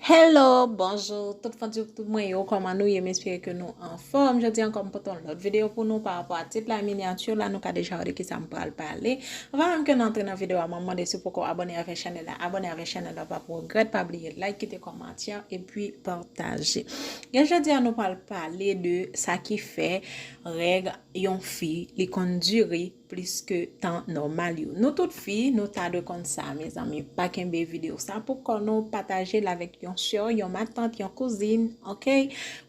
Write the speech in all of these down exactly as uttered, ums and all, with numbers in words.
Hello, bonjou, tout fan YouTube mwen yo, kòman nou ye? M espere ke nou anfòm. Jodi ankò, m pote yon lòt videyo pou nou pa rapò a tit la, minyati la, nou ka deja wè de kisa m pral pale. Anvan menm ke n antre nan videyo a, m ap mande si w poko abòne avèk chanèl la, abòne avèk chanèl la, pa pwogrè, pa bliye like, kite kòmantè, epi pataje. Gen jodi a, nou pral pale de sa ki fè règ yon fi, li konn dire plis ke tan nòmal yo. Nou tout fi, nou ta dwe konn sa, mezanmi. Pa kenbe videyo sa pou kò nou, pataje l avèk yon sè, yon matant, yon kouzin, oke?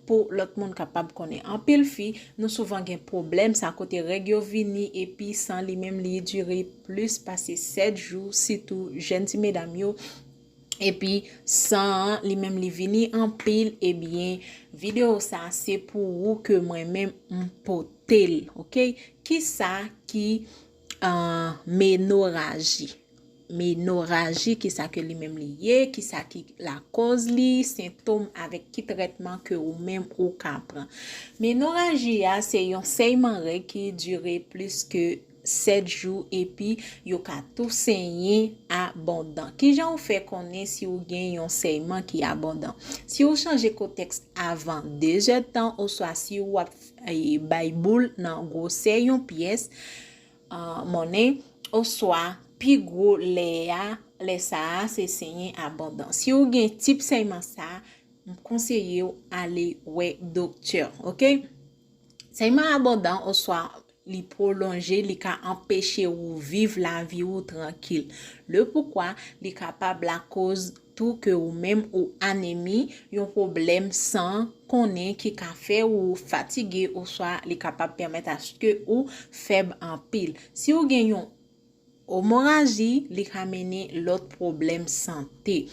Pou lòt moun kapab konnen. Anpil fi, nou souvan gen pwoblèm sa kote règ yo vini epi san li menm li dire plis pase sèt jou, sitou jèn ti medam yo. Epi san an, li menm li vini anpil, ebyen, videyo sa se pou ou ke mwen menm m pote l, oke? Kisa ki, ah, menoraji? Menoraji, kisa ke li menm li ye, kisa ki lakòz li, sentòm avèk ki trètman ke ou menm ou ka pran. Menoraji a se yon sèyman règ ki dire plis ke sèt jou epi yo ka tou senyen abondan. Kijan ou fè konnen si ou gen yon sèyman ki abondan? Si ou chanje kotèks avan de zèdtan oswa si w ap, eh, bay boul nan gwosè yon pyès, ah, monnen, oswa pi gwo lè a, lè sa a se senyen abondan. Si ou gen tip sèyman sa a, m konseye w ale wè doktè, oke? Sèyman abondan oswa li pwolonje, li ka anpeche ou viv lavi ou trankil. Le poukwa, li kapab lakòz tou ke ou menm ou anemi, yon pwoblèm san konnen ki ka fè ou fatige oswa li kapab pèmèt aske ou fèb anpil. Si ou gen yon omoraji, li ka mennen lòt pwoblèm sante.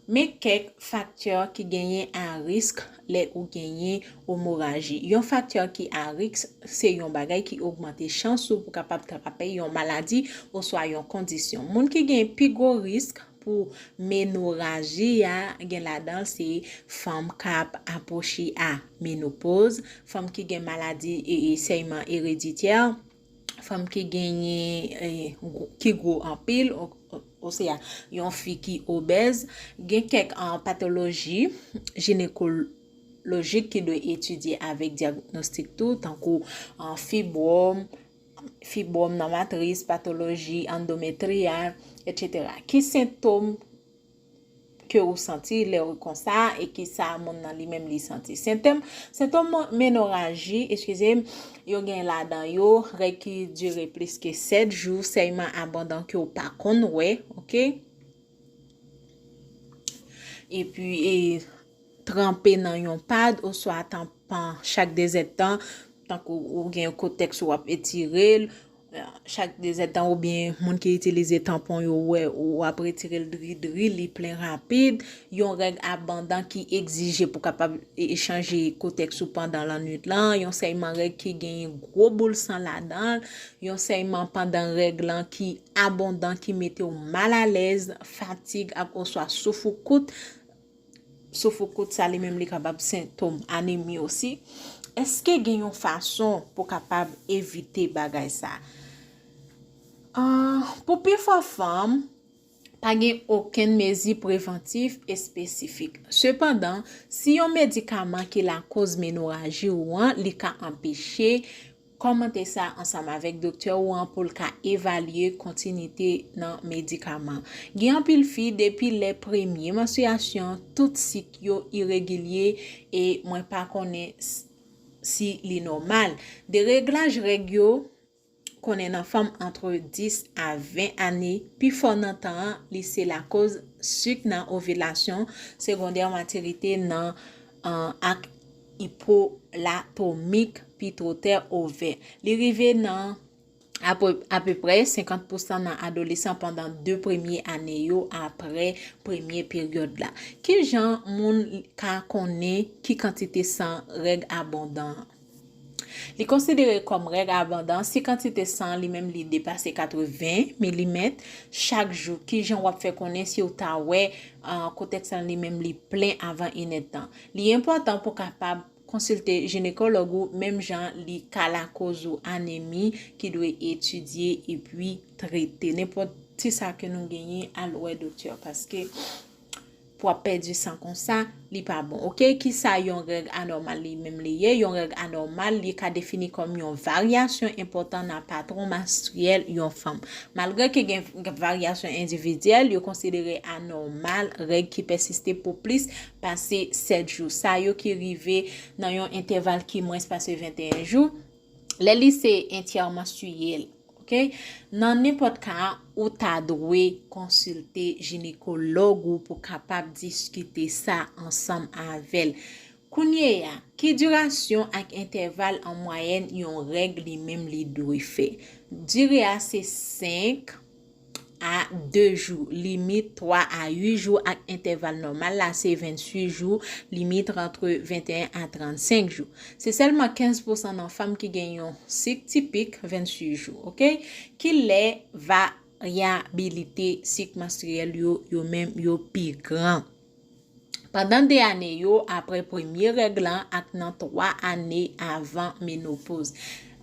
Men kèk faktè ki genyen a risk lè ou genyen omoraji. Yon faktè ki a risk se yon bagay ki ogmante chans ou pou kapab trape yon maladi oswa yon kondisyon. Moun ki gen pi gwo risk pou menoraji a gen ladan l se fanm k ap apwoche a menopoz, fanm ki gen maladi e, e sèyman ereditè, fanm ki genyen, eh, gwo- ki gwo anpil, o- o- osea yon fi ki obèz, gen kèk, ah, patoloji jinekolojik ki dwe etidye avèk dyagnostik tou, tankou, ah, fibwòm, fibwòm nan matris, patoloji andometriyal, etsetera. Ki sentòm ke ou santi lè ou konsa e kisa moun nan li menm li santi? Sentòm, sentòm menoraji, eskize m, yo gen ladan yo règ ki dire plis ke sèt jou, sèyman abondan ke ou pa konn wè, oke? Epi, e, tranpe nan yon pad oswa tanpon chak de zèdtan, tankou ou gen kotèks ou ap etire l, chak de zèdtan, oubyen moun ki itilize tanpon yo wè ou ap retire l dri dri, li plen rapid, yon règ abondan ki egzije pou kapab e- echanje kotèks ou pandan lannwit lan, yon sèyman règ ki genyen gwo boul san ladan l, yon sèyman pandan règ lan ki abondan, ki mete w malalèz, fatig ak oswa souf ou kout, souf ou kout sa li menm li kapab sentòm anemi osi. Èske gen yon fason pou kapab evite bagay sa? Ah, pou pifò fanm, pa gen okenn mezi prevantif espesifik. Sepandan, si yon medikaman ki lakòz menoraji ou an, li ka anpeche, kòmante sa ansanm avèk doktè ou an pou l ka evalye kontinite nan medikaman. Gen anpil fi, depi lè premye manstriyasyon, tout sik yo iregilye e mwen pa konnen s- si li nòmal. Dereglaj règ yo konnen nan fanm antre dis a ven ane, pifò nan tan an, li se lakòz sik nan ovilasyon, segondè matirite nan, an, ak ipolatomik, pitwotè, ovè. Li rive nan ape- apeprè senkant pousan nan adolesan pandan de premye ane yo apre premye peryòd la. Kijan moun ka konnen ki kantite san règ abondan an? Li konsidere kòm règ abondan si kantite san li menm li depase katreven milimèt chak jou. Kijan w ap fè konnen si w ta wè, ah, kotèks lan li menm li plen avan inèdtan? Li enpòtan pou kapab konsilte jinekològ ou, menm jan li ka lakòz ou anemi ki dwe etidye epi trete. Nenpòt ti sa ke nou genyen, al wè doktè, paske w ap pèdi san konsa, li pa bon, oke? Kisa yon règ anòmal li menm li ye? Yon règ anòmal, li ka defini kòm yon varyasyon enpòtan nan patwon mastriyèl yon fanm. Malgre ke gen varyasyon endividyèl, yo konsidere anòmal règ ki pèsiste pou plis pase sèt jou. Sa yo ki rive nan yon entèval ki mwens pase venteyen jou, lè li se entèmanstriyèl, oke? Nan nenpòt ka, ou ta dwe konsilte jinekològ ou pou kapab diskite sa ansanm avè l. Kounye a, ki dirasyon ak entèval an mwayèn yon règ li menm li dwe fè? Dire a se senk a de jou, limit twa a uit jou, ak entèval nòmal la se venntuit jou, limit antre venteyen a trannsenk jou. Se sèlman kenz pousan nan fanm ki gen yon sik tipik venntuit jou, oke? Ki lè varyabilite sik manstriyèl yo, yo menm, yo pi gran? Pandan de ane yo apre premye règ lan ak nan twa ane avan menopoz.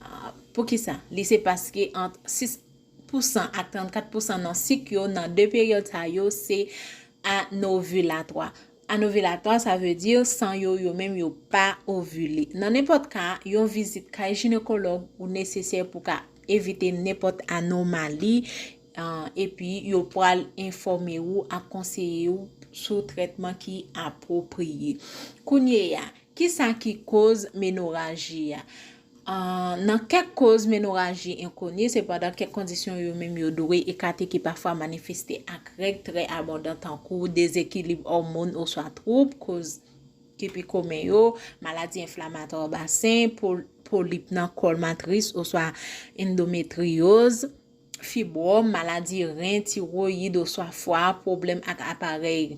Ah, poukisa? Li se paske ant sis pousan ak trannkat pousan nan sik yo nan de peryòd sa yo se anovilatwa. Anovilatwa, sa vle di san yo, yo menm yo pa ovile. Nan nenpòt ka, yon vizit kay jinekològ ou nesesè pou ka evite nenpòt anomali, ah, epi yo pral enfòme ou ak konseye ou sou trètman ki apwopriye. Kounye a, kisa ki koz menoraji a? Ah, nan kèk koz menoraji enkoni, sepandan, kèk kondisyon yo menm yo dwe ekate ki pafwa manifeste ak règ trè abondan, tankou dezekilib òmòn oswa twoub, koz ki pi komen yo, maladi enflamatwa basen, pol-, polip nan kòl matris oswa endometriyoz, fibwòm, maladi ren, tiwoyid oswa fwa, pwoblèm ak aparèy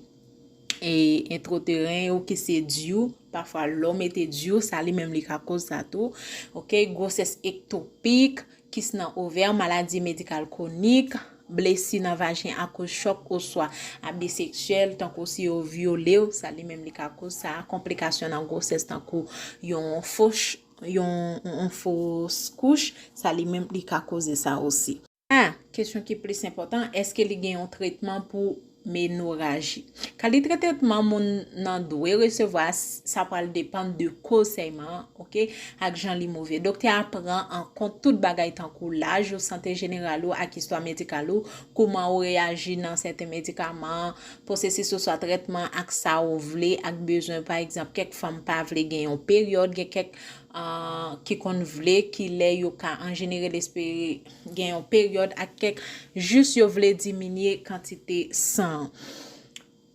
e entwoteren yo ki se DIU, pafwa lè w mete DIU, sa li menm li ka koz sa tou. Oke, gwosès ektopik, kis nan ovè, maladi medikal kwonik, blesi nan vajen akoz chòk oswa abi seksyèl, tankou si yo vyole w, sa li menm li ka koz sa, konplikasyon nan gwosès tankou yon fos, yon, yon fos kouch, sa li menm li ka koze sa osi. A, kesyon ki plis enpòtan, èske li gen yon tretman pou menoraji? Kalite tretman moun nan dwe resevwa, s-, sa pral depann de koz sèyman an, oke, ak jan li move. Doktè a pran an kont tout bagay tankou laj ou, sante jeneral ou ak istwa medikal ou, kouman ou reyaji nan sèten medikaman, pwosesis oswa trètman ak sa ou vle ak bezwen. Pa egzanp, kèk fanm pa vle gen yon peryòd, gen kèk ah, ki konn vle ki lè yo ka an jeneral espere gen yon peryòd ak kèk, jis yo vle diminye kantite san an.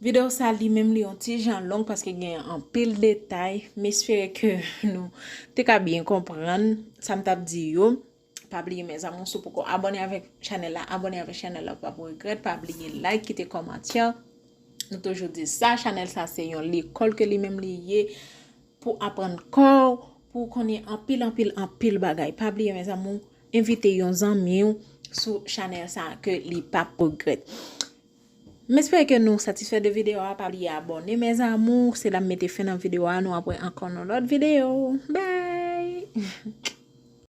Videyo sa li menm li yon ti jan long paske gen anpil detay, m espere ke nou te ka byen konprann sa m t ap di yo. Pa bliye mes amours, si w poko abòne avèk chanèl la, abòne avèk chanèl la, w p ap regrèt. Pa bliye like, kite kòmantè. Nou toujou di sa, chanèl sa se yon lekòl ke li menm li ye pou aprann kò w, pou w konnen anpil, anpil, anpil bagay. Pa bliye mes amours, envite yon zanmi w sou chanèl sa ke li p ap regrèt. M espere ke nou satisfè de videyo a. Pa bliye abòne mes amours. Se la m mete fen nan videyo a. Nou ap wè ankò nan lòt videyo. Bye!